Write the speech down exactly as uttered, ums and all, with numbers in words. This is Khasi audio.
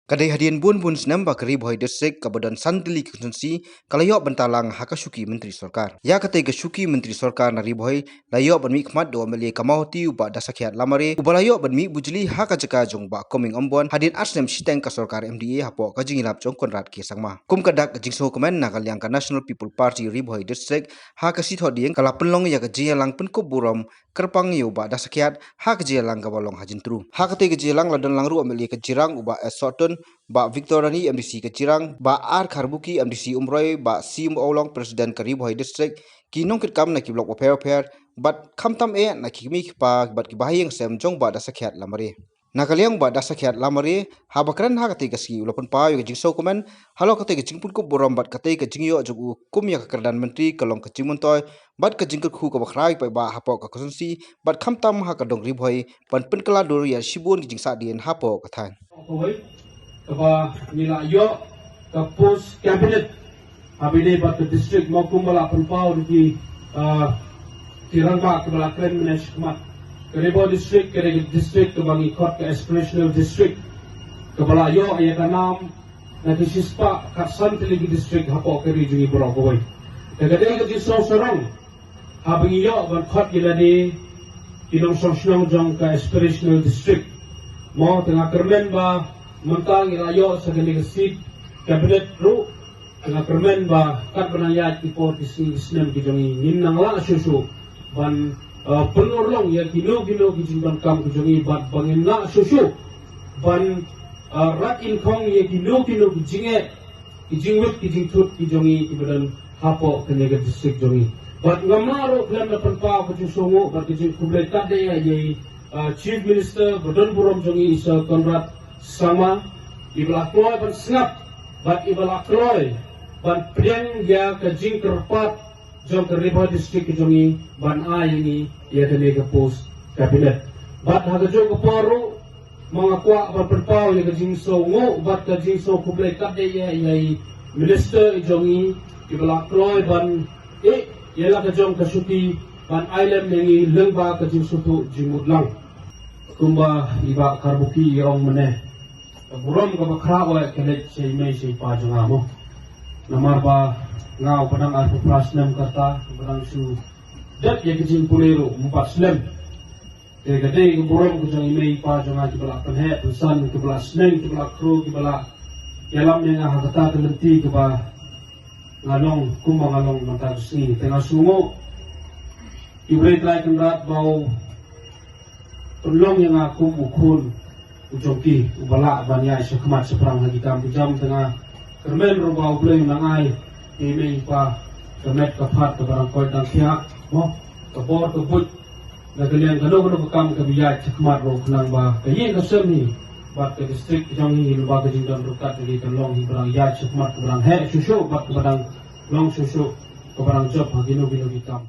Ka dei hadien bun bun snem ba ka Ri Bhoi District kaba don san tylli ki constituency ka la ïoh bynta lang ha ka shuki myntri sorkar. Ïa katei ka shuki myntri sorkar na Ri Bhoi la ïoh ban mihkhmat da u M L A ka Mawhati u Bah Dasakhiat Lamare, uba la ïoh ban mih bujli ha ka jaka jong u Bah Coming Ymbon hadien ar snem shiteng ka sorkar M D A hapoh ka jingïalap jong u Conrad K Sangma. Kum ka dak ka jingsngewkmen, na ka liang ka National People Party Ri Bhoi District ha ka Sngi Thohdieng ka la pynlong ïa ka jingïalang pynkup burom kyrpang ïa u Bah Dasakhiat ha ka jingïalang kaba long ha Jyntru. Ha katei ka jingïalang la don lang ruh u M L A ka Jirang u Bah S Sohtun, Bah Victor Rani M D C ka Jirang, Bah R Kharbuki M D C Umroi, Bah Sim Awlong President ka Ri Bhoi District, ki nongkitkam na ki block bapher bapher, bad khamtam eh na ki kmie ki kpa bad ki bahaïing sem jong u Bah Dasakhiat Lamare. Na ka liang u Bah Dasakhiat Lamare, haba kren ha katei ka sngi, u la pynpaw ïa ka jingsngewkmen halor katei ka jingpynkup burom bad katei ka jingïoh jong u kum ïa ka kyrdan myntri ka long ka jingmyntoi bad ka jingkyrkhu kaba khraw paidbah hapoh ka constituency bad khamtam ha ka dong Ri Bhoi, ban pynkylla dur ïa shibun ki jingsahdien hapoh ka thaiñ. Kawei, kaba ngi la ïoh ka post cabinet ha bynta bad ka district, mo, kumba la pynpaw da ki, ah, ki rangbah kiba la kren mynne shakhmat. Ka Ri Bhoi District ka dei ka district kaba ngi khot ka aspirational district, kaba la ïoh ïa ka nam na ki shispah khatsan tylli ki district hapoh ka ri jong ngi baroh kawei. Te ka dei ka jingsngew sarong haba ngi ïoh ban khot ïa lade ki nongshong shnong jong ka aspirational district. Mo, te nga kyrmen ba mynta ngi la ïoh sa kane ka seat cabinet ruh, te nga kyrmen ba katba nang ïaid ki por ki sngi ki snem ki jong ngi, ngin nang lah shuh shuh ban, uh, pynurlong ïa kino kino ki jingdonkam ki jong ngi, bad ba ngin lah shuh shuh ban, uh, rat in khong ïa kino kino ki jingeh, ki jingwit, ki jingthut ki jong ngi kiba don hapoh kane ka district jong ngi. Bad ngam lah ruh khlem da pynpaw ka jingsngewnguh bad ka jingkhublei kat da ïa, ïa i, uh, Chief Minister ba don burom jong ngi, i Sir Conrad Sangma, iba la kloi ban sngap bad iba la kloi ban pdiang ïa ka jingkyrpad jong ka Ri Bhoi District ka jong ngi ban ai ïa ngi ïa kane ka post cabinet. Bad ha kajuh ka por ruh, ma nga kwah ban pynpaw ïa ka jingsngewnguh bad ka jingsngewkhublei kat da ïa, ïa i Minister i jong ngi, iba la kloi ban ïeh ïa la ka jong ka shuki ban ai lem ïa ngi lyngba ka jingsngewthuh jingmut lang. Kumba i Bah Kharbuki i ong mynne, ka burom kaba khraw eh ka leit sha i mei sha i pa jong nga, mo. Namar ba nga uba dang arphew phra snem ka rta, uba dang shu dep ïa ka jingpule ruh ym pat slem. Te ka dei ka burom ka jong i mei i pa jong nga kiba la pynheh pynsan, kiba la sneng, kiba la khru, kiba la ïalam ïa nga ha kata ka lynti kaba nga long kumba nga long mynta ka sngi. Te nga sngewnguh, i Blei Trai Kynrad ba u pynlong ïa nga kum u khun u jong ki, uba lah ban ïaid shakhmat shaphrang ha ki kam ki jam. Te nga kyrmen ruh ba U Blei un nang ai ïa i mei i pa ka met ka phad kaba dang koit dang khiah, mo, ka bor ka buit na ka liang kano kano ka kam kaba ïaid shakhmat ruh, khnang ba ka ïing ka sem hi bad ka district ka jong hi, lyngba ka jingdon ryngkat jong ki, kan long hi ba dang ïaid shakhmat, kaba dang heh shuh shuh bad kaba dang long shuh shuh, kaba dang jop ha kino kino ki kam.